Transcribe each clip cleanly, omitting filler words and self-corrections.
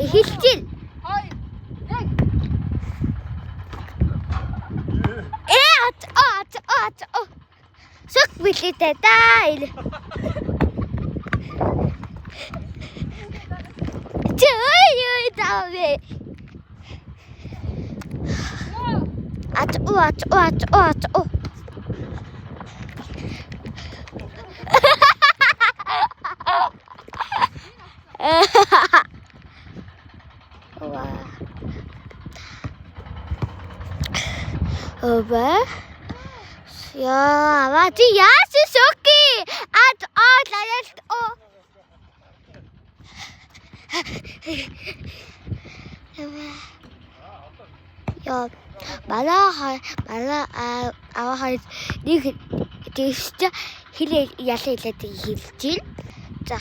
Эхэлж байна. 2 1. Э ат ат ат. Сүх билээтэй да. Чи ой ой даа. Ат ат ат ат. Ва. Оба. Яа, ава чи яасан шоки? Ат аа лаялт о. Яа, манай манай аваа хоёр нэг тэгш чи хэл ялаа хэлээд хэлж байна. За.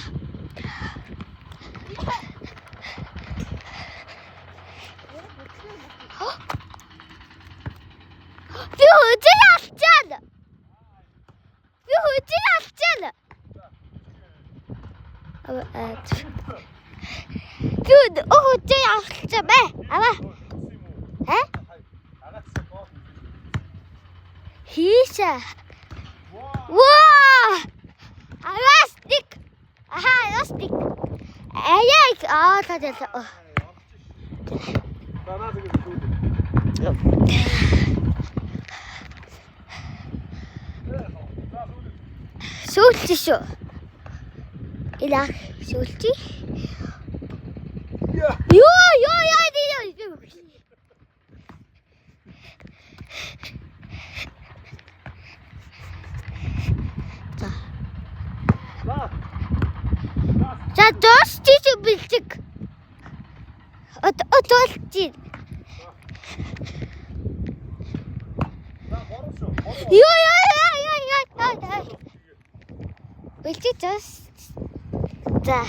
Би хөжөө алчаана. Би хөжөө алчаана. Би хөжөө алчаа бай. Аваа. Э? Хийшээ. Ваа! Аваастик. Аха, аваастик. Аяа, аа та та. Сүүлч шүү. Илаа сүүлч. Йоо, ёо, ёо, ёо. За. За, дуусчих бэлчиг. Отолч. Ёо, ёо, ёо, ёо, ёо. Бэлчиг зоос. За.